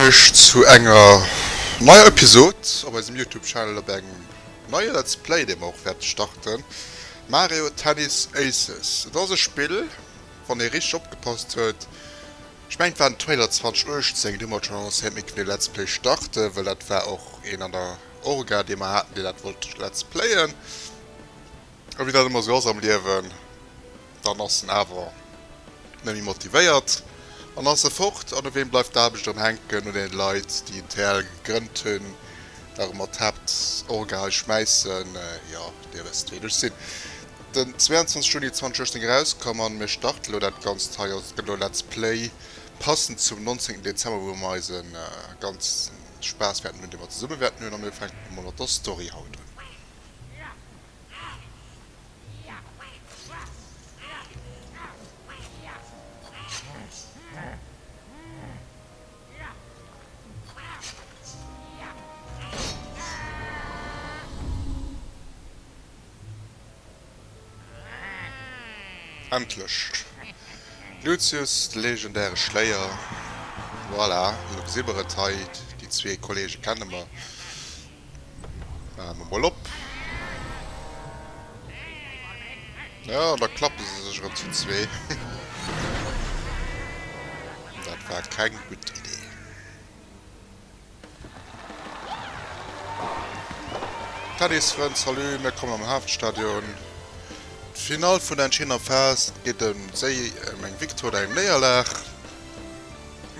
Iech zu enger neier Episode op eisem Youtube Channel op engem neie Let's Play dee mer och wäerte starten, Mario Tennis Aces. Et ass e Spill, wann ee richteg opgepasst huet, ech mengen et war den Trailer 2018, do hu mer et schonn annoncéiert mir géifen e Let's Play starten, well dat war och een an der Orga dee mer haten deen dat wollt Let's Playen. A wéi dat ëmmer esou ass am Liewen, dann ass en awer net méi motivéiert an ass e fort. An u weem bleift d'Aarbecht erëm hänken? Un deene Leit, déi en TL gegrënnt hunn, nach ëmmer d'Haaptorga hei schmäissen. Jo, dir wësst, ween ech sinn. Den 22 Juni 2018 erauskomm an mir starten elo dat Ganzt hei. Also et gëtt elo e Let's Play, passend zum 19 Dezember, wou mer eise ganzen Spaass wäerten hunn, dee mer zesumme wäerten hunn. A mir fänken emol mat der Story haut un. Endlech! Lucius, de legendäre Schléier. Voilà, elo gesi mer et hei. Déi zwee Kollege kenne mer. Maache mer mol op. Ja, da klappe se sech erëm zu zwee. Dat war keng gutt Idee. Tennisfrënn, salut, mir kommen am Haaptstadion. D'Finall vun der entscheedender Phas geet ëm séi ëm eng Victoire oder eng Néierlag.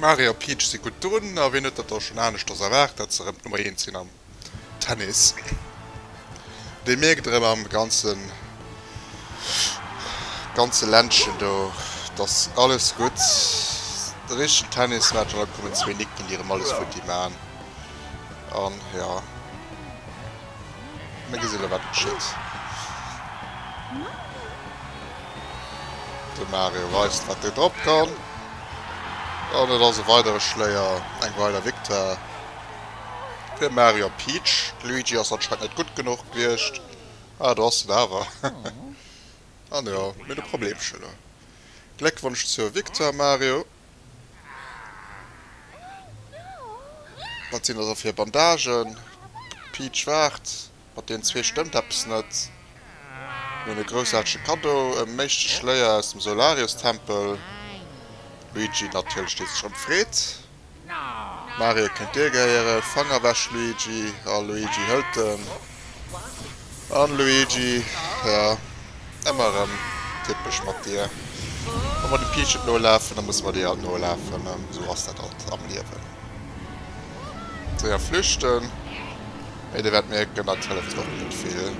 Mario a Peach si gutt drun, a wien huet dat da schonn aneschters erwaart, dat se erëm d'Nummer eent sinn am Tennis. Dee mierkt erëm am ganze ganze Ländchen do, dass alles gutt. De richtegen Tennismatch an da kommen zwéi Nicken, déi erëm alles futti man. An jo. Mir gesinn elo wat geschitt. De Mario weist wat en drop kann. An et ass e weidere Schléier, eng weider Victoire fir Mario a Peach. De Luigi ass anscheinend net gutt genuch gewiescht. Ah do ass en awer. An jo, mir hunn e Problemchen elo. Gléckwonsch zur Victoire Mario. Wat sinn dat da fir Bandagen? Peach waart, mat deenen zwee stëmmt eppes net. Mir hunn e groussaartege Kaddo, e méischtege Schléier aus dem Solarius-Tempel. Luigi natierlech, dee sech erëm freet. Mario kéint dir gehéieren. Fanger ewech Luigi. A Luigi hëlt en. An Luigi, ja, ëmmer erëm typesch mat dir. Wa mer dem Peach net nolafen, da musse mer dir halt nolafen. Esou ass dat halt am Liewen. Séier flüchten. Mee dir wäert mierken, dat hëlleft och net vill.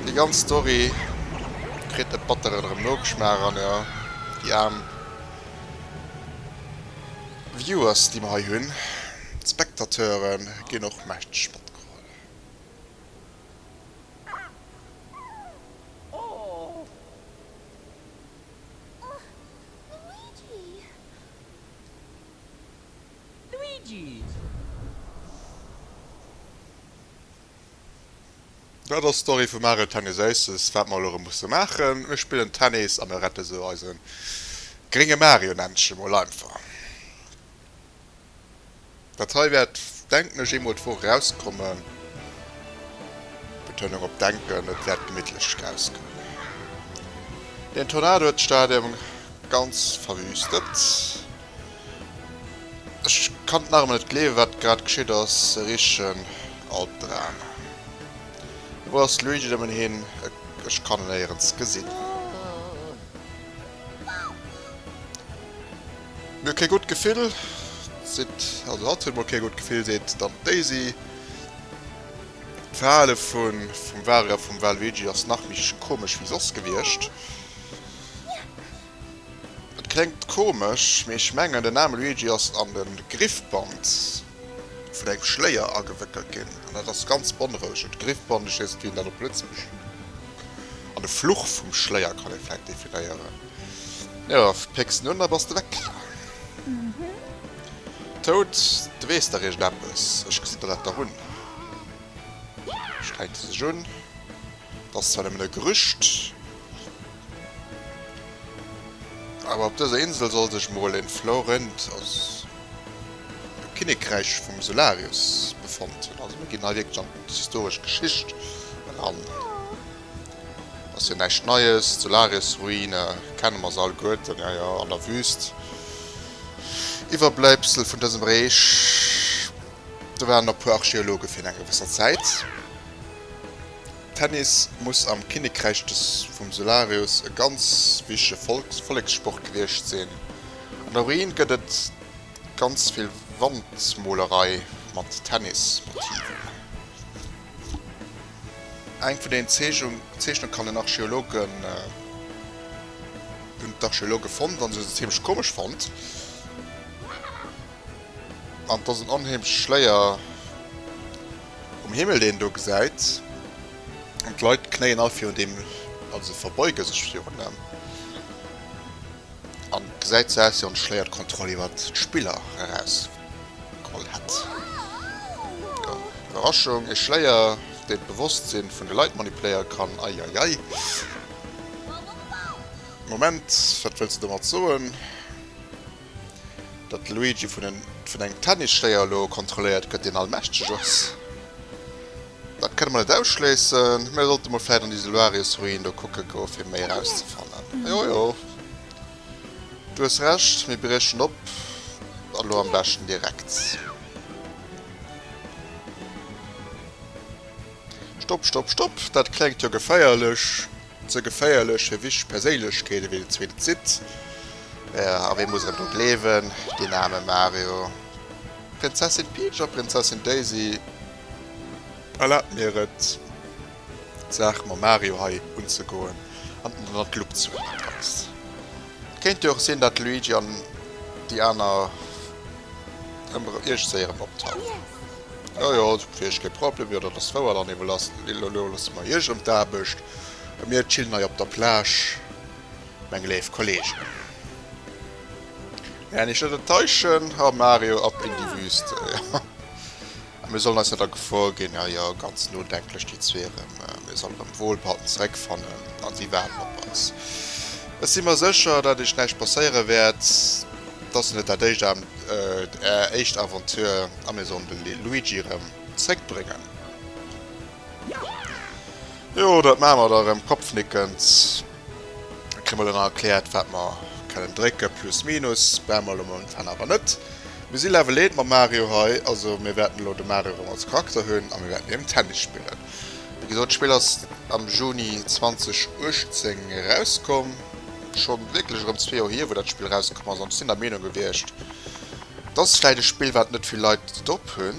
Déi ganz Story kritt e batteren erëm Nogeschmaach an jo, déi aarm Viewers déi mer hei hunn, d'Spectateuren, ginn och mächteg matgeholl. Dat ass d'Story vu Mario Tennis Aces, wat mer elo erëm musse maachen. Mir spillen Tennis a mir rette sou eise grénge Mario, nennen ech e mol einfach. Dat hei wäert, denken ech, eemol d'Woch erauskommen. Betounung op denken, et wäert gemittlech erauskommen. Den Tornado huet d'Stadion ganz verwüstet. Ech kann et nach emmer net gleewen wat grad geschitt ass, e richtegen Albdram. Wou ass Luigi nemmen hin? Ech kann en néierens gesinn. Mir hu kee gutt Gefill, seet, also hatt huet mol kee gutt Gefill, seet dann d'Daisy. D'Verhale vum Wario a vum Waluigi ass nach méi komesch wéi soss gewiescht. Et kléngt komesch, mee ech mengen den aarme Luigi ass an de Griffband vun engem Schléier agewéckelt ginn. An dat ass ganz beonrouegend. Griffband, ech weess net wéi een dat op Lëtzebuergesch, an de Fluch vum Schléier kann ee vläit definéieren. Jo, pécks en un, da bass de weg. Toad, du weess dach iergendeppes, ech gesinn der dat dach un. Strengt e sech un. Et ass zwar nëmmen e Gerücht. Awer op dëser Insel soll sech mol en Florent. Kinnekräich vum Solarius befonnt hunn. Also mir ginn hei wierklech an d'historesch Geschicht eran. Ass jo näischt Neies, d'Solarius-Ruine kenne mer se alleguerten, jo jo, an der Wüst. Iwwerbleibsel vun dësem Reech, do waren e puer Archeologe virun enger gewësser Zäit. Tennis muss am Kinnekräich des vum Solarius e ganz wichtege Vollekssport gewiescht sinn. An der Ruin gëtt et ganz vill Wandmolerei mat Tennis-Motiven. Eng vun den Zeechnunge kann den Archeologen hunn d'Archeologe fonnt an se hu se zimmlech komesch fonnt. An et ass en onheemleche Schléier um Himmel, deen een do gesäit. An d'Leit knéien all virun deem, also se verbeuge sech virun em. An et gesäit sou aus, wéi wann de Schléier d'Kontroll iwwer d'Spiller erausgeholl hätt. Jo, Iwwerraschung, e Schléier, deen d'Bewosstsinn vun de Leit manipuléiere kann. Eieiei. Moment, wat wëlls de domat soen? Datt de Luigi vun engem Tennisschléier elo kontrolléiert gëtt, deen allmächteg ass, dat kënne mer net ausschléissen. Mir sollte mol vläit an déi Solarius-Ruin do kucke goe fir méi erauszefannen. Jo, jo, du hues Recht, mir briechen op, a lo am beschten direkt. Stopp, stopp, stopp, dat klengt jo geféierlech. Ze geféierlech fir wichteg Perséinlechkeete wéi den zweeten Zitt. A wee muss erëm dru gleewen, deen aarme Mario. Prinzessin Peach a Prinzessin Daisy, erlaabt mir et, d'Saach mam Mario hei unzegoen an en ënnert d'Lupp ze huelen, dat Ganzt. Et kéint jo och sinn, dat Luigi an déi aner iergendwéi erëm optauchen. Jo, jo, fir iech kee Problem. Jo, dat ass wouer. Dann iwwerloosse loosse mer iech erëm d'Aarbecht a mir chillen hei op der Plage, meng léif Kollegen. Mir wäerten iech net enttäuschen. A Mario, ab in die Wüste. Jo. A mir sollen eis net a Gefor ginn. Jo, jo, ganz nodenklech déi zwee erëm. Mir sollen erëm wohlbehalten zeréckfannen a si waarden op eis. Ech si mer sécher, dat iech näischt passéiere wäert. Et ass net dat éischt Är éischt Aventure a mir sollen de Luigi erëm zréckbréngen. Jo, dat maache mer da erëm kopfnickend. Da kréie mer elo nach erkläert, wat mer kënnen drécken, plus minus. Brauche mer elo momentan awer net. Mir si Level 1 mam Mario hei, also mir wäerten elo de Mario erëm als Charakter hunn a mir wäerten erëm Tennis spillen. Wéi gesot, d'Spill ass am Juni 2018 erauskomm. Schonn wierklech erëm zwee Joer hier, wou dat Spill erauskomm ass an ech sinn der Meenung gewiescht, et ass vläit e Spill, wat net vill Leit drop hunn,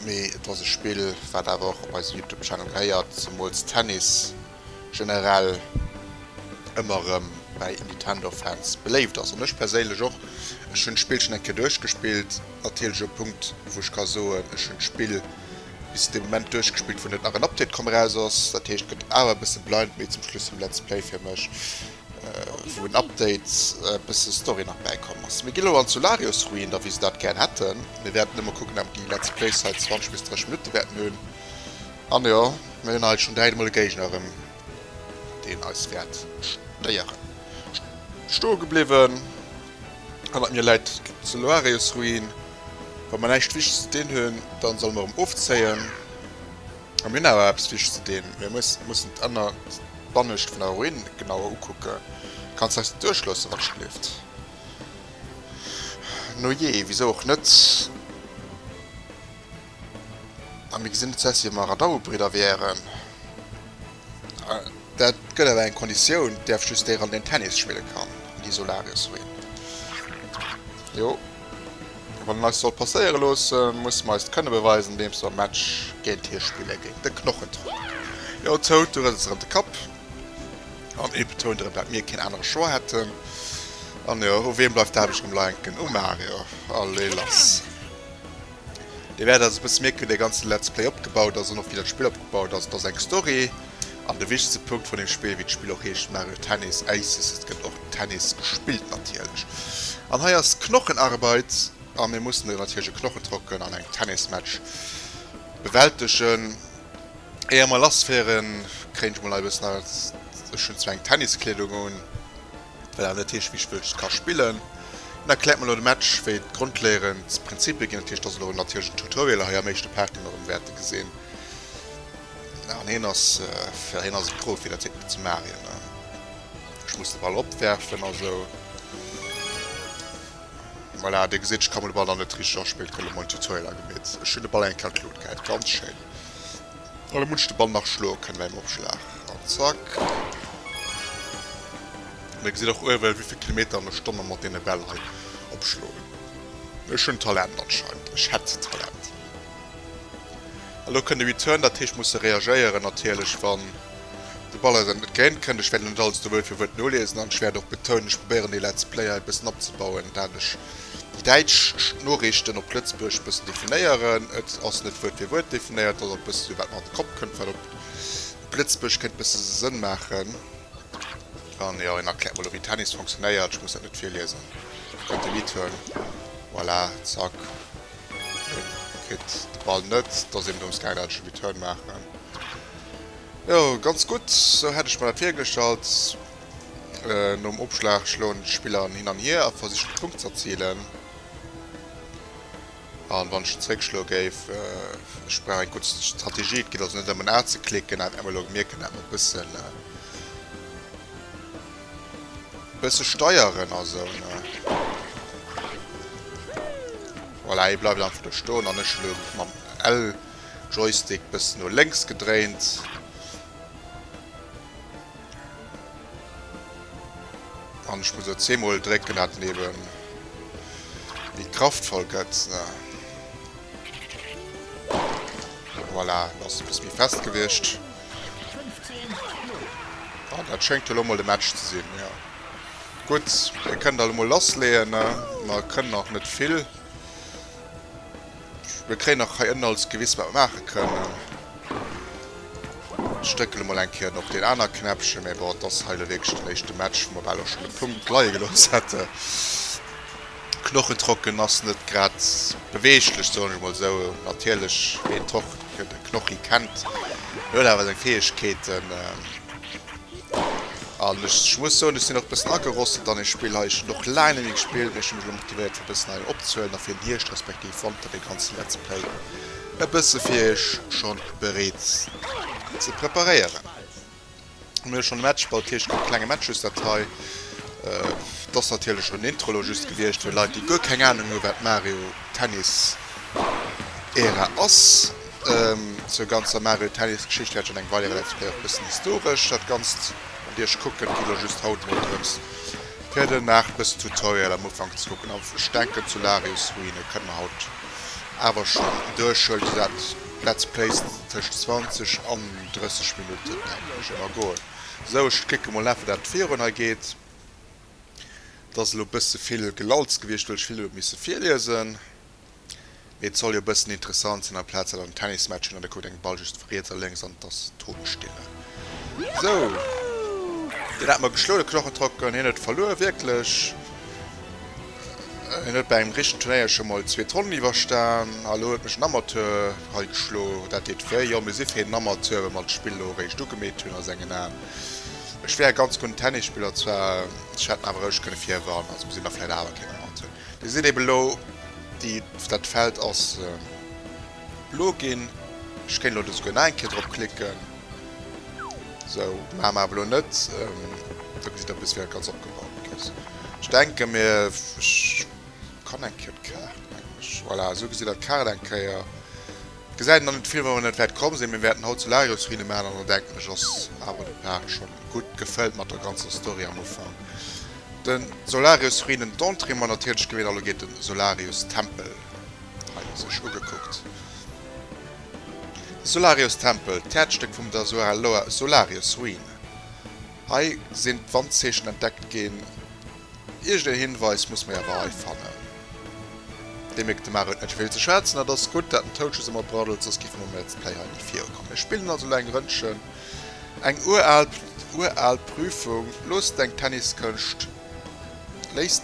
mee et ass e Spill, wat awer och op eise Youtube Channel gehéiert, zemools Tennis generell ëmmer erëm bäi Nintendo Fans beléift ass. An ech perséinlech och, ech hunn d'Spill schonn eng Kéier duerchgespillt, natierlech e Punkt, wou ech ka soen, ech hunn d'Spill bis zu deem Moment duerchgespillt wou net nach en Update komm eraus ass, dat heescht gëtt awer e bësse blind mee zum Schluss vum Let's Play fir mech wou en Update e bësse Story nach bäikomm ass. Mir gi lo an d'Solarius Ruin da wéi se dat gären hätten. Mir wäerten ëmmer kucken dat mer déi Let's Plays hei 20 bis 30 Minutte wäerten hunn an jo mir hunn hei schonn direkt emol e Géigner erëm deen eis wäert stéieren. Stoe gebliwwen. Hannert mir läit d'Solarius Ruin. Wa mer näischt Wichteges ze dinn hunn, dann solle mer erëm ofzéien. A mir hunn awer eppes Wichteges ze dinn. Mir mussen d'Ënner, d'Bannescht vun der Ruin genauer ukucken. Kanns eis net duerchloossen, wann schleeft. No jee, wisou och net? A mir gesinn net sou aus, wéi wa mer Radau-Bridder wären. Dat gëtt awer eng Konditioun, et däerf just dee ran, deen Tennis spille kann, an déi Solarius-Ruin. Jo, wann en eis soll passéiere loossen, musse mer eist Kënne beweisen, andeems mer e Match géint hie spille, géint de Knochentrock. Jo, Toad, du rësels erëm de Kapp. An e betount erëm, dat mir keen anere Choix hätten. An jo, u weem bleift d'Aarbecht erëm leinken? U Mario. Allez, lass! Dir wäert also e bësse mierken, wéi dee ganze Let's Play opgebaut ass an och wéi dat Spill opgebaut ass. Et ass eng Story an de wichtegste Punkt vun dem Spill, wéi d'Spill och heescht, Mario Tennis Aces, et gëtt och Tennis gespillt natierlech. An hei ass Knochenarbeit a mir mussen natierlech e Knochentrocken an engem Tennismatch bewältegen. Éier mer lassféieren, kréien ech mol hei e bëssen, ech hunn zwar eng Tenniskleedung un, Wat awer net heescht, wéi ech wëll ka spillen. En erkläert mer elo de Match, wéi d'grondléierend Prinzipie ginn. Dat heescht, et ass elo natierlech en Tutorial hei am éischte Part, dee mer erëm wäerte gesinn. An hien ass, jo, hien ass e Profi, dat seet net zu Mario, ne? Ech muss de Ball opwerfen a sou. Voilà, dir gesitt, ech ka mer de Ball nach net richteg aspillen, ech hunn elo mol en Tutorial agemeet. Ech hunn de Ball eng Kéier an d'Lut gehäit, ganz schéin. An da muss ech de Ball nach schloe kënnen beim Opschlag. An zack. An dir gesitt och uewe wéivill Kilometer an der Stonn mer mat deene Bäll hei opschloen. Ech hunn Talent anscheinend. Ech hätt Talent. A lo kënnt de Return, dat heescht musse reagéieren natierlech wann de Ball eis entgéint kënnt. Ech wäert elo net alles do Wuert fir Wuert noliesen an ech wäert och betounen, ech probéieren dee Let's Play hei e bëssen opzebauen, dat ech déi däitsch Noriichten op Lëtzebuerg e bëssen definéieren. Et ass net Wuert fir Wuert definéiert, et ass och e bësse sou wat mer an de Kopp kënnt, wat op Lëtzebuerg kéint e bësse Sënn maachen. An jo, hien erkläert mer elo wéi Tennis fonctionnéiert, ech muss dat net virliesen. Kënnt de Return, voilà, zack. Hien kritt de Ball net, et ass eben drëms gaangen, dat ech e Return maachen. Jo, ganz gutt, sou hätt ech mer dat virgestallt. Nom Opschlag schloen d'Spiller hin an hier a versichen de Punkt z'erzilen. An wann ech en zeréckschloe géif, ech brauch eng gutt Strategie, et geet also net ëm en A ze klicken, awer emol elo mierken, dat mer e bëssen bësse steieren a sou, ne. Voilà, hie bleift einfach do stoen an ech elo mam L. Joystick bëssen no lénks gedréint. An ech muss elo zweemol drécken, dat en eben méi kraftvoll gëtt. Voilà, elo ass e bësse méi fest gewiescht. An dat schéngt jo elo mol de Match ze sinn, jo. Gutt, mir kënnen da elo mol lassleeën. Mer kënnen nach net vill. Mir kréien nach hei ënnen alles gewiss, wat mer maache kënnen. Ech drécken emol eng Kéier op deen aner Knäppchen, mä bon, et ass hei elo wierklech den éischte Match, wou mer bal och schonn e Punkt leie gelooss hätte. Knochentrocken ass net grad beweeglech, soen ech emol esou. Natierlech, ween de Knochi kennt, huet awer seng Fäegkeeten. An ech muss soen, ech sinn och e bëssen agerostet an e Spill hei. Ech hunn och laang net méi gespillt, mee ech hu mech elo motivéiert fir e bëssen hei opzehuelen a fir den Hierscht respektiv Wanter dee ganzen Let's Play e bësse fir iech schonn bereet ze preparéieren. Mir hu schonn e Matchball, dat heescht e klenge Match just dat hei. Et ass natierlech och en Intro elo just gewiescht fir Leit déi guer keng Anung hu wat Mario Tennis Era ass. Zur ganzer Mario Tennis Geschicht wäert ech an engem weidere Let's Play och e bëssen historesch dat Ganzt mat iech kucken. Et geet elo just haut emol drëms fir den nach bëssen Tutorial am Ufank ze kucken. An ech denken d'Solarius Ruine kënne mer haut awer schonn duerchhuelen, sou dat Let's Plays tëscht 20 an 30 Minutten denken ech ëmmer goen. Sou ech klicke mol nach fir dat et virun hei geet. Et ass elo bësse vill Gelalz gewiescht well ech vill hu misse virliesen. Mee et soll jo e bëssen interessant sinn, amplaz dat an Tennismatch hunn an da kuckt eng Ball just vu riets a lénks an et ass Totenstille. Sou, deen hat mer geschloen, de Knochentrocken. Hien huet verluer, wierklech. Hien huet bei engem richtegen Turnéier scho mol zweet Ronn iwwerstan a lo huet mech en Amateur hei geschlo. Dat deet wéi. Jo, mir si fir een Amateur, well mer d'Spill elo eréischt ugemeet hunn a sengen Aen. Ech wär e ganz gudden Tennisspiller zwar, ech hätt en awer roueg kënne virwarnen, also mir sinn da vläicht awer keen Amateur. Dir sidd eben elo. Déi, dat Feld ass blo ginn. Ech kéint elo do souguer nach eng Kéier drop klicken. Sou, maache mer awer elo net. Da gesitt der e bësse wéi dat Ganzt opgebaut ass. Ech denke mir, ech kann eng Kéier d'Kaart, mengen ech. Voilà, esou gesitt der d'Kaart eng Kéier. Gesäit een nach net vill, well mer net wäit komm sinn. Mir wäerten haut Solarius-Ruine maachen an da denken ech ass awer de Part schonn gutt gefëllt mat der ganzer Story am Ufank. Den Solarius Ruinen d'Entrée man natierlech geween, a lo geet den Solarius Tempel hei sech ugekuckt. De Solarius Tempel, d'Häerzstéck vum der Solarius Ruin. Hei sinn d'Wandzeechen entdeckt ginn. Iergend een Hinweis muss mer awer hei fannen. Dee mierkt de Mario huet net vill ze schwätzen, dat ass gutt dat den Toad just ëmmer braddelt, soss géife mer mam Let's Play hei ni virukommen. Mir spillen also elo eng Rëndchen. Eng ural ural Prüfung, Looss deng Tenniskënscht léis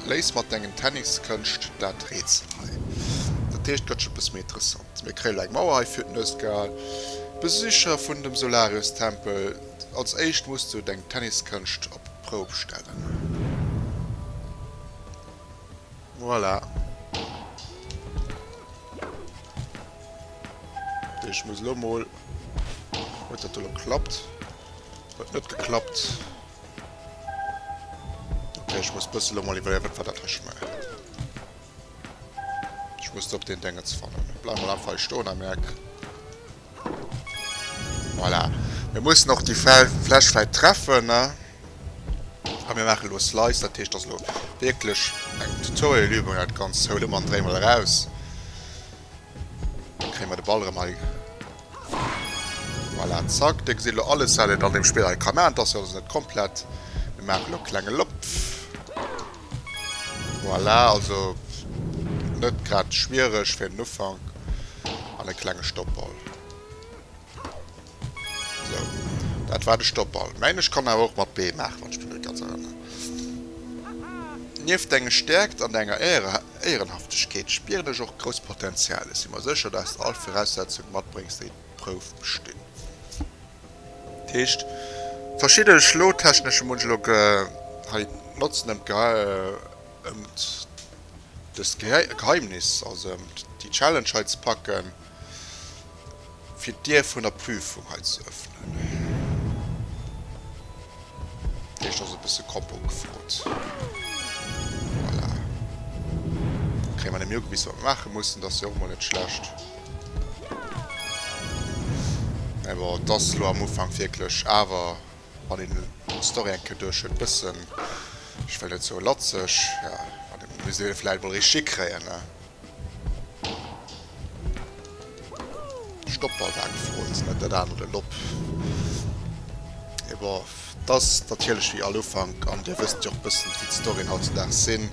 léis mat dengen Tenniskënscht dat Rätsel hei. Dat heescht, et gëtt scho bësse méi interessant. Mir kréie lo eng Mauer hei vir d'Nues gehal. Besicher vun dem Solarius-Tempel, Als éischt muss du deng Tenniskënscht op d'Prouf stellen. Voilà. Ech muss elo mol... Huet dat elo geklappt? Huet net geklappt. Okay, ech muss bësse lo mol iwwerleeën, wat war dat hei scho mol? Ech muss op deen Déngens fannen. Bleif mol einfach hei stoen, am Eck. Voilà. Mir mussen och déi Fläsch vläit treffen, ne? A mir maache lo Slice, dat heescht, dat ass lo wierklech eng Tutorial-Übung, dat Ganzt. Hol ëmmer an dréi mol eraus. Da kréie mer de Ball erëm hei. Voilà, zack. Dir gesitt elo alles, wat een an deem Spill hei ka maachen. Et ass jo also net komplett. Mir maachen elo e klenge Lopp. Voilà, also net grad schwiereg fir den Ufank. An e klenge Stoppball. Sou, dat war de Stoppball. Mengen ech kann awer och mat B maachen, wann ech mech net ganz erënneren. Nieft denge Stäerkt an denger Éierenhaftegkeet spieren ech och grousst Potenzial. Ech si mer sécher, dass de all Viraussetzunge matbréngs, déi d'Prouf bestinn. Dat heescht, verschidde Schlotechnesche muss ech elo hei notzen, ëm ëm dëst Geheimnis, also ëm déi Challenge hei ze packen. Fir d'Dier vun der Prüfung hei ze öffnen. Dat heescht, ass e bësse Kompo gefrot. Voilà. Da kréie mer nämlech ugewisen, wat mer maache mussen. Dat ass jo och emol net schlecht. Mä bon, et ass elo am Ufank wierklech awer, wann een d'Story eng Kéier duerch huet, bëssen, ech wëll net soe latzeg, ja, an et muss ee vläicht emol richteg hikréien, ne? Stoppball war gefrot, net dat anert, de Lob. Mee bon, et ass natierlech wéi all Ufank, an dir wësst jo och bëssen, wéi d'Storyen hautzedaags sinn,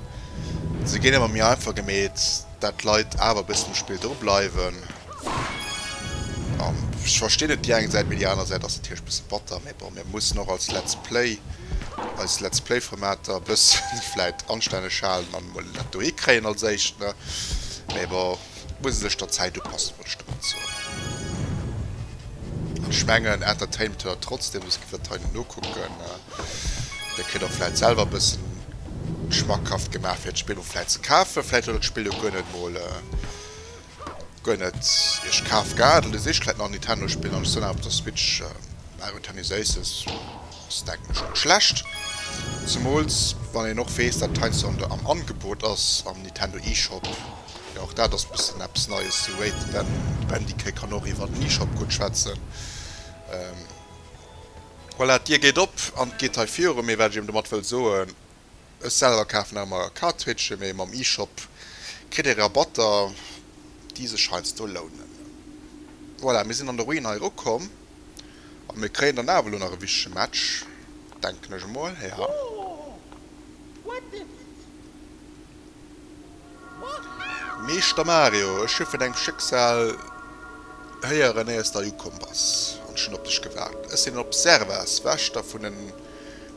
se ginn ëmmer méi einfach gemeet, dat d'Leit awer e bëssen um Spill dru bleiwen. An ech verstinn et déi eng Säit, mee déi aner Säit ass natierlech e bësse batter. Mee bon, mir mussen och als Let's Play eis Let's Play Formater e bëssen vläit anstänneg halen an emol dat do hikréien als éischt, ne? Mee bon, et muss ee sech der Zäit upassen, wollt ech domat soen. An ech mengen, Entertainment huet der trotzdem, soss giff der dat hei net nokucken. Dir kritt och vläit selwer e bëssen schmackhaft gemaach fir d'Spill och vläit ze kafen. Vläit huet der d'Spill jo guer net mol. Guer net iech kaf gehat oder sicht vläit nach en Nintendo Spill an ech soen awer op der Switch Mario Tennis Aces ass denken ech net schlecht, zemools wann een och weess dat heiansdo an der am Angebot ass am Nintendo eShop, jo och dat ass bessen eppes neies sou wéi de Ben de Ben DK kann och iwwer den eShop gutt schwätzen. Voilà d'Dier geet op an et geet hei viru, mee wat ech eben domat wëll soen, Ech selwer kafen nach emmer Cartridgen, mee mam eShop kritt ee Rabatter déi sech heiansdo lounen. Voilà, mir sinn an der Ruin hei erukomm a mir kréien dann awer elo nach e wichtege Match, denken ech emol, ja. Meeschter Mario, ech hu vun dengem Schicksal héieren, éiers de hei ukomm bass, an ech hunn op dech gewaart. Ech sinn den Observas, Wächter vun den,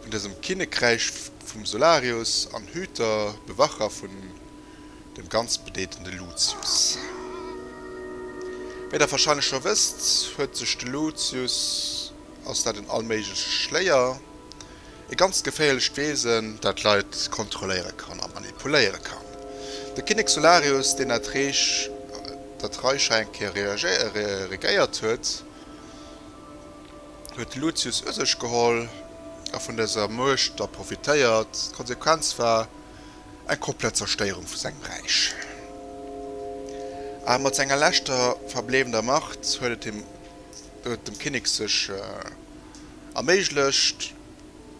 vun dësem Kinnekräich vum Solarius an Hüter, Bewacher vun dem ganz bedeetende Lucius. Wéi der warscheinlech scho wësst, huet sech de Lucius, ass dat en allméigleche Schléier, E ganz geféierlecht Wesen, dat d'Leit kontrolléiere kann a manipuléiere kann. De Kinnek Solarius, deen dat Reech dat Reich hei eng Kéier regéiert huet, huet de Lucius u sech geholl a vun dëser Muecht da profitéiert. D'Konsequenz war eng komplett Zerstéierung vu sengem Räich. Awer mat senger leschter verbleewender Macht huet et him huet dem Kinnek sech Erméiglecht,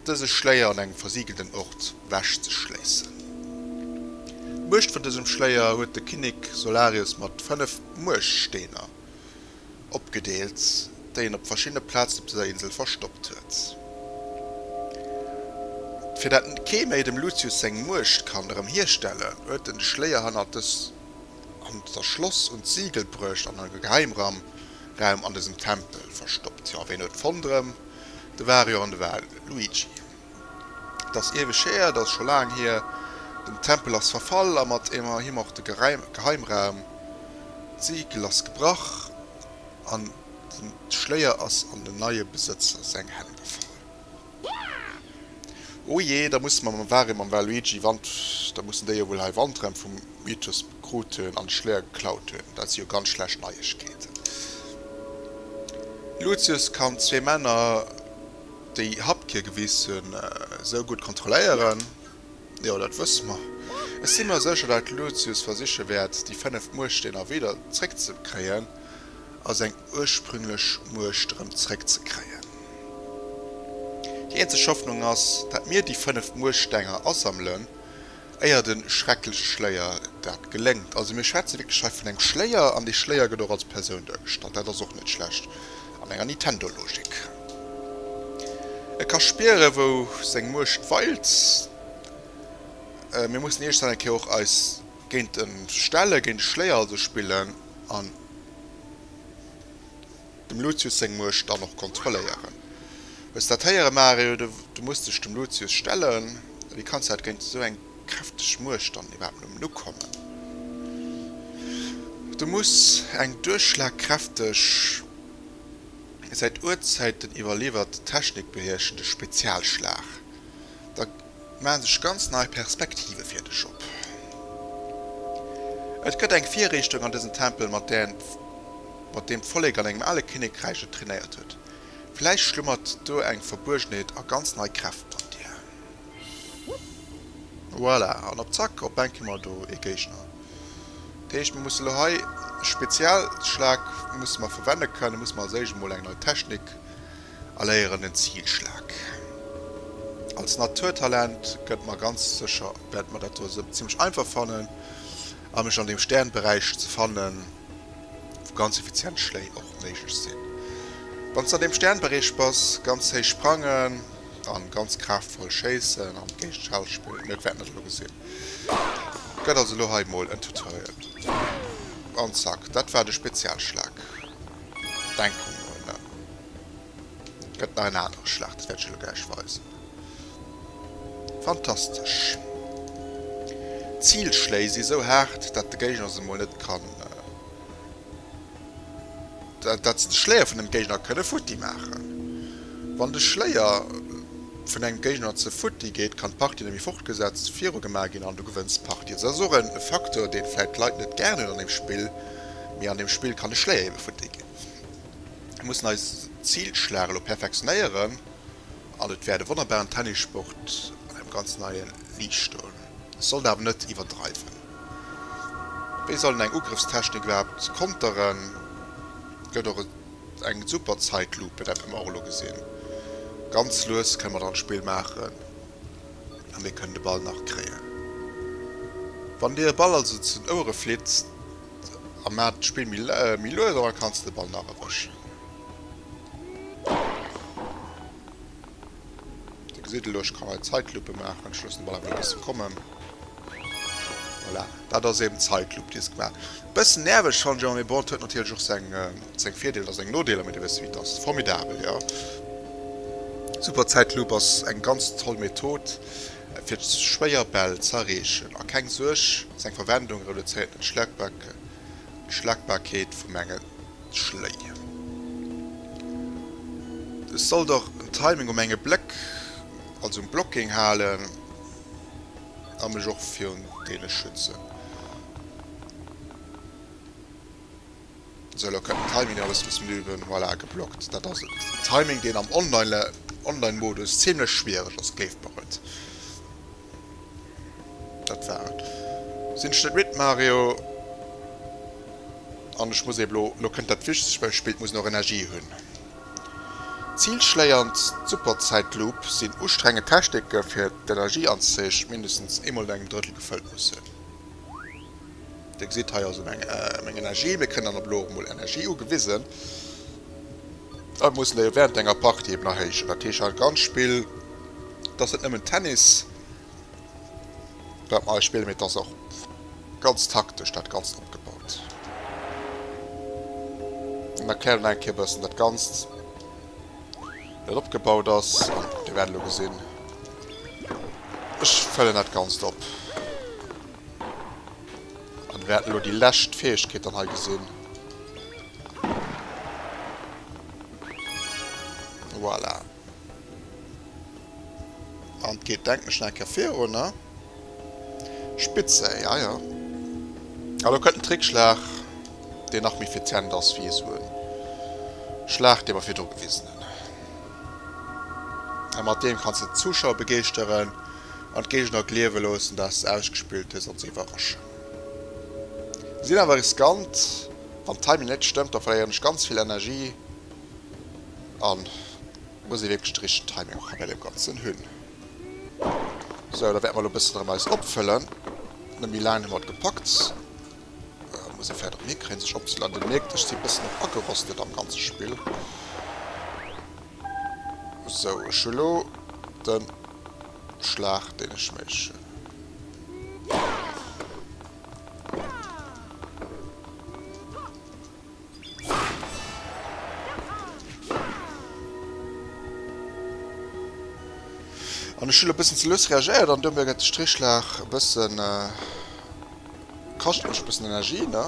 dëse Schléier an engem versigelten Ort wech ze schléissen. D'Muecht vun dësem Schléier huet de Kinnek Solarius mat 5 Muechtsteener opgedeelt, déi en op verschiddene Plazen op dëser Insel verstoppt huet. Fir dat kee méi dem Lucius seng Muecht kann erëm hierstellen, huet en de Schléier hannert dës hannert der Schloss un d'Sigel bruecht an e Geheimraum Raum an dësem Tempel verstoppt. Jo, ween huet fonnt erëm? De Wario an de Waluigi. Et ass eweg hier, et ass scho laang hier. Den Tempel ass verfall a mat him och de Geheimraum. D'Sigel ass gebrach an den Schléier ass an den neie Besëtzer seng Hänn gefall. Oh jee, da musse mer mam Wario, mam Waluigi Wand, da mussen déi jo wuel hei Wandrem vum Mythos krut hunn an de Schléier geklaut hunn. Dat si jo ganz schlecht Neiegkeeten. Lucius kann zwee Männer, déi Hapkier gewis hunn, esou gutt kontrolléieren. Jo, dat wësse mer. Ech si mer sécher, dat Lucius versiche wäert, déi 5 Muechtsteener wieder zréckzekréien a seng ursprünglech Muecht erëm zréckzekréien. Déi eenzeg Hoffnung ass, dat mir déi 5 Muechtstenger asammelen, éier de schreckleche Schléier dat geléngt. Also mir schwätze wierklech hei vun engem Schléier, an dee Schléier gëtt och als Persoun duergestallt. Dat ass och net schlecht an enger Nintendo-Logik. E ka spiere wou seng Muecht weilt. Mir mussen iergendwann eng Kéier och eis géint e stellen, géint e Schléier also spillen an dem Lucius seng Muecht dann och kontrolléieren. Hues dat héieren, Mario? Du muss dech dem Lucius stellen. Wéi kanns du dat géint esou eng kräfteg Muecht dann iwwerhaapt nëmmen ukommen? Du muss eng duerchschlagkräfteg, säit Urzäiten iwwerliwwert Technik beherrschen, de Spezialschlag. Da maachen sech ganz nei Perspektive fir dech op. Et gëtt eng Virriichtung an dësem Tempel, mat där mat deem d'Vollek an engem ale Kinnekräich et trainéiert huet. Vläicht schlummert do eng Verbuergenheet a ganz nei Kräften an dir. Voilà, an op zack, op enk hu mer do ee Géigner. Dat heescht, mir musse lo hei e Spezialschlag musse mer verwende kënnen, musse mer als éischt emol eng nei Technik erléieren, den Zilschlag. Als Naturtalent gëtt mer ganz sécher, wäerte mer dat do zimlech einfach fannen a mech an deem Sternberäich ze fannen, wou ganz effizient Schléi och méiglech sinn. Wann s de an deem Sternbereech bass, ganz héich sprangen an ganz kraaftvoll schéissen an d'Géigend spillen. Mir wäerten dat elo gesinn. Gëtt also elo hei mol en Tutorial. An zack, dat war de Spezialschlag. Denke mer mol, ne? Gëtt nach en anere Schlag, dat wäert ech elo gläich weisen. Fantastesch. D'Zilschléi si sou haart, dat de Géigner se mol net kann, dat se de Schléier vun dem Géigner kënne futti maachen. Wann de Schléier vun engem Géigner ze futti geet, kann d'Partie net méi fortgesetzt, viru gemaach ginn an du gewënns d'Partie. Also dat ass och e Facteur, deen vläit d'Leit net gären hunn an deem Spill, mee an deem Spill kann de Schléier ebe futti ginn. Mir mussen eis Zilschlag elo perfektionéieren an et wäert e wonnerbaren Tennissport an engem ganz neie Liicht stoen. Ech sollt awer net iwwerdreiwen. Wéi soll en eng Ugrëffstechnik iwwerhaapt konteren? Gëtt och eng super Zeitlupe, dat hu mer och elo gesinn. Ganz lues kënne mer dann d'Spill maachen a mir kënnen de Ball nach kréien. Wann dir e Ball also zu den Ouere flitt, A maach d'Spill méi lues an da kanns de de Ball nach erwëschen. Dir gesitt elo, ech kann hei Zeitlupe maachen. Ech loossen de Ball awer e bësse kommen. Voilà, dat ass eben d'Zeitlupe, déi ass gemaach. E bëssen nerveg fannen ech awer, mee bon, et huet natierlech och seng seng Virdeeler a seng Nodeeler, mee dir wësst wéi et ass. Formidabel, jo. Super Zeitlupe ass eng ganz toll Method. Fir schwéier Bäll z'erreechen. A keng Suerg, seng Verwendung reduzéiert net d'Schlagbarkeet vu menge Schléi. Ech sollt och en Timing u menge Bléck, also um Blocking halen a mech och virun deene schützen. Sou, elo kënnt den Timing nach e bëssen zum Üben. Voilà, geblockt. Dat ass et. Den Timing, deen am Online, Online-Modus zimlech schwiereg ass, gleeft mer et. Dat war et. Sinn ech net midd, Mario? An ech muss eben elo, elo kënnt dat Wichtegst beim Spill, et muss een och Energie hunn. D'Zilschléi an d'Superzäitlupe sinn ustrengend Technike fir d'Energieanzeeg mindestens eemol un engem Drëttel gefëllt muss hunn. Dir gesitt hei also meng Energie. Mir kréien dann op elo och emol Energie ugewisen. A mir mussen déi während enger Partie eben erhéijen. Dat heescht dat ganzt Spill, et ass net nëmmen Tennis, wat mer hei spillen, mee et ass och ganz taktesch dat Ganzt opgebaut. An erkläert nach eng Kéier e bëssen dat Ganzt, wéi dat opgebaut ass. An Dir wäert elo gesinn, ech fëllen dat Ganzt op. An wäerten elo déi lescht Fäegkeet dann hei gesinn. Voilà. An et geet, denken ech, nach eng Kéier virun, ne? Spitze, ja, ja. A lo kënnt den Trickschlag, deen nach méi effizient ass wéi esou e Schlag, dee mer virdru gewisen hunn. A mat deem kanns de d'Zuschauer begeeschteren an d'Géigner gleewe loossen, dass de ausgespillt hues an se iwwerraschen. Sinn awer riskant, wann d'Timing net stëmmt, da verléieren ech ganz vill Energie an muss ee wierklech de richtegen Timing och hei bei deem Ganzen hunn. Sou, da wäerte mer elo e bëssen erëm eis opfëllen. Net méi laang hu mer et gepackt. Muss ee vläicht erëm hikréien sech opzeladen. Dir mierkt, ech si e bëssen och agerostet am ganze Spill. Sou, ech hu lo de Schlag, deen ech méich hunn. An ech hunn e bëssen ze lues reagéiert an domat gëtt de Strichschlag e bëssen, kascht mech e bëssen Energie, ne?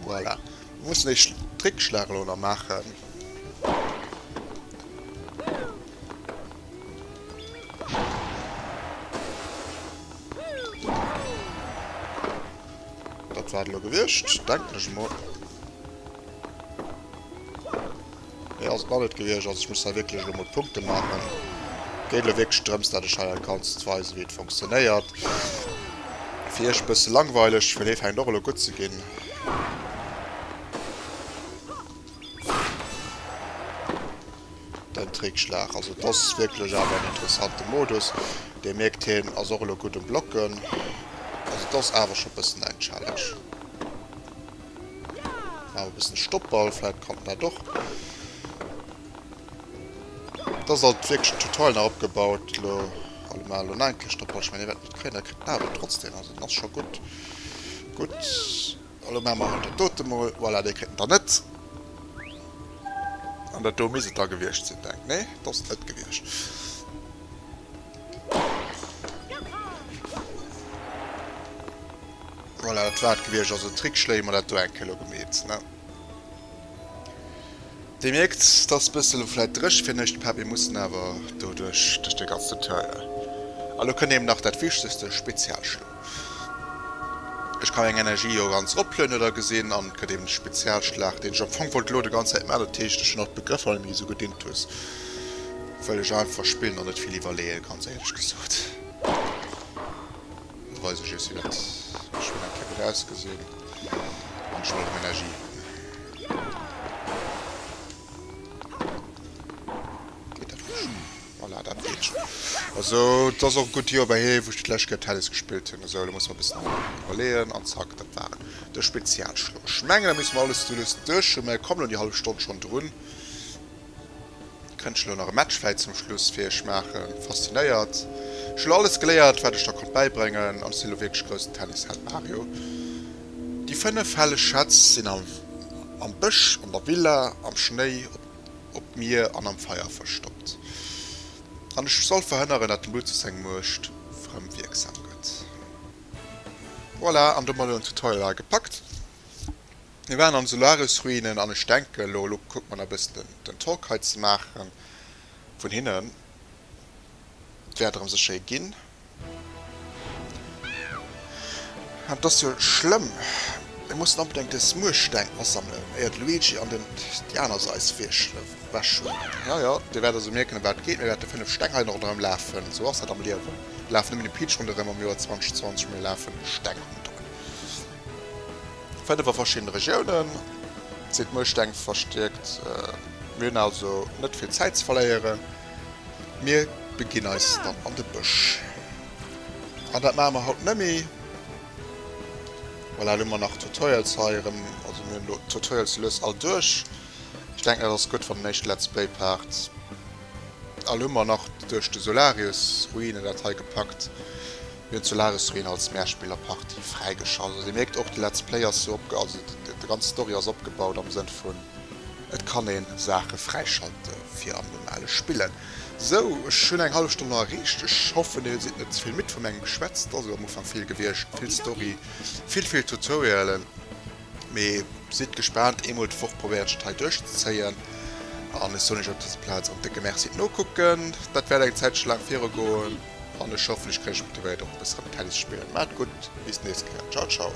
Voilà. Mir mussen dee Trickschlag elo nach maachen. Dat war et elo gewiescht, denken ech emol. Nee, ass et nach net gewiescht. Also ech muss hei wierklech elo mol Punkte maachen. Geet elo wierklech drëms, dat ech hei ganz weisen, wéi et funktionéiert. Fir iech e bësse langweileg, well hie fänkt och elo gutt ze ginn. Den Trickschlag, also et ass wierklech awer en interessante Modus. Dir mierkt hien ass och elo gutt um Blocken. Also et ass awer scho bëssen eng Challenge. Maache mer e bëssen Stoppball, vläit kann en dat och. Et ass alt wierklech en Tutorial nach opgebaut elo. Allez maache elo nach eng Kéier Stoppball, ech mengen hie wäert net kréien, dat kritt en awer trotzdem, also en ass scho gutt. Gutt. Elo maache mer halt dat dote mol. Voilà, dee kritt en dann net. An dat do misst et da gewiescht sinn, denk. Nee, dat ass et net gewiescht. Voilà, dat war et gewiescht. Also Trickschléi hu mer dat do eng Kéier elo gemeet, ne? Dir mierkt, et ass bësse lo vläit dréch fir den éischte Part, mir mussen awer doduerch, duerch de ganzen Tutorial. A lo kënnt eben nach dat wichtegste, Spezialschlo. Ech ka meng Energie jo ganz eroplueden, huet der gesinn, an et gëtt eben de Spezialschlag, deen ech am Fong wollt elo de ganz Zäit maachen. Dat heescht, ech hunn och d'Begrëffer net méi esou gutt intus, wëll ech einfach spillen an net vill iwwerleeën, ganz éierlech gesot. Da weisen ech iech, wéi dat schonn eng Kéier huet ausgesinn, wann ech mol erëm Energie hunn. Geet dat elo schonn? Voilà, dat geet schonn. Also, et ass och e gutt Joer bei hir, wou ech déi lescht Kéier Tennis gespillt hunn. Esou, elo musse mer e bëssen iwwerleeën an zack, dat war de Spezialschlo. Ech mengen, da musse mer alles sou lues duerch hunn. Mir kommen un déi hallef Stonn schonn drun. Kënnt ech elo nach e Match vläit zum Schluss fir iech maachen. Faszinéiert. Ech hu lo alles geléiert wat ech der konnt bäibréngen an ech sinn elo wierklech groussen Tennisheld Mario. Déi 5 helleg Schätz sinn am am Bësch, an der Villa, am Schnéi, op op Mier an am Feier verstoppt. An ech soll verhënneren dat dem Lucius seng Muecht rëm wierksam gëtt. Voilà, an domat elo den Tutorial hei gepackt. Mir waren an Solaris-Ruinen an ech denken elo, elo kucke mer nach e bëssen den Talk hei ze maachen vun hinnen. Et wäert erëm sécher ee ginn. An et ass jo schlëmm, mir mussen onbedéngt dës Muersteng asammelen, éier de Luigi an den déi aner se eis ewechhuelen. Jo, jo, dir wäert also mierken, ëm wat et geet. Mir wäerte 5 Steng hei ronderëm lafen. Esou ass dat am Liewen. Et lafen net méi de Peach ronderëm am Joer 2020, mee lafen Steng ronderëm. 5 a verschiddene Regiounen sinn d'Muersteng verstierkt. Mir hunn also net vill Zäit ze verléieren. Mir beginn eis dann an de Bësch. An dat maache mer haut nëmme. Voilà, elo hu mer nach Tutorials hei erëm. Also mir hunn elo d'Tutorials lues all duerch. Ech denken dat ass gutt fir den éischte Let's Play Part. A lo hu mer nach duerch de Solarius Ruinen dat hei gepackt. Mir hunn d'Solaris-Ruin als Mehrspielerpartie fräigeschalt. Also dir mierkt och, de Let's Play ass sou opge-, also de ganz Story ass opgebaut am Sënn vun, et kann ee Saache fräischalte fir am normale Spillen. Sou, ech hunn eng hallef Stonn elo erreecht. Ech hoffen, dir sidd net ze vill midd vu mengem Geschwätz. Et ass elo am Ufank vill gewiescht, vill Story, vill, vill Tutorialen. Mee sidd gespaant, eemol d'Woch probéieren ech dat hei duerchzezéien. An ech soen iech op dëser Plaz en décke Merci d'Nokucken. Dat wäert eng Zäitche laang virugoen an ech hoffen ech kréien iech motivéiert och e bësse rëm Tennis spillen. Maacht gutt, bis d'nächst Kéier. Ciao ciao.